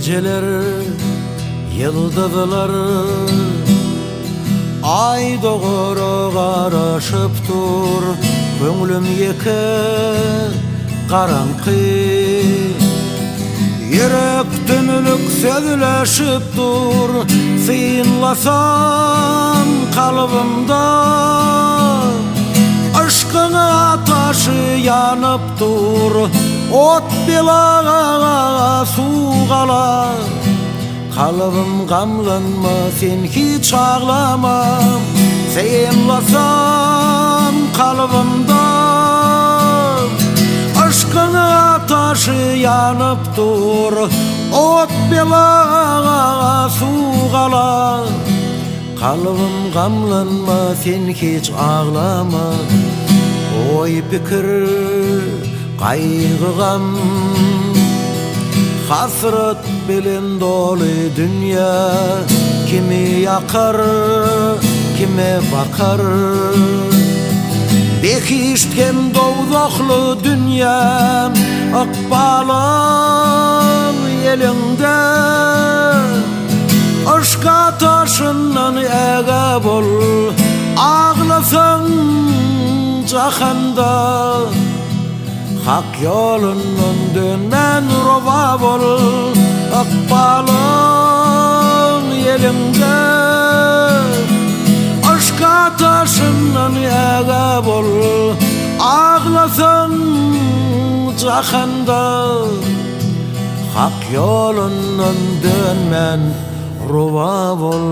Gijeler, ýyldyzlar Aý dogara garaşyp dur Köňlüm ýeke, garaňky Ýürek tümlük sözleşip dur Synlasam kalbymda Yşkyň ataşy ýanyp dur Ot bela suw gala Kalbym gamlanma sen hiç aglama Synlasam kalbymda Yşkyň ataşy ýanyp dur Ot bela suw gala Kalbym gamlanma sen hiç aglama Oý pikir gaýgy gam Hasrat bilen doly dünýä Kimi ýakar kime bakar Behişt hem dowzahly dünýä Ykbalyň eliňde Yşk ataşyndan ägä bol, Aglasaň jahanda. Hak ýolundan dönmän rowa bol, Ykbalyň eliňde. Yşk ataşyndan ägä bol, Aglasaň jahanda. Hak ýolundan dönmän rowa bol.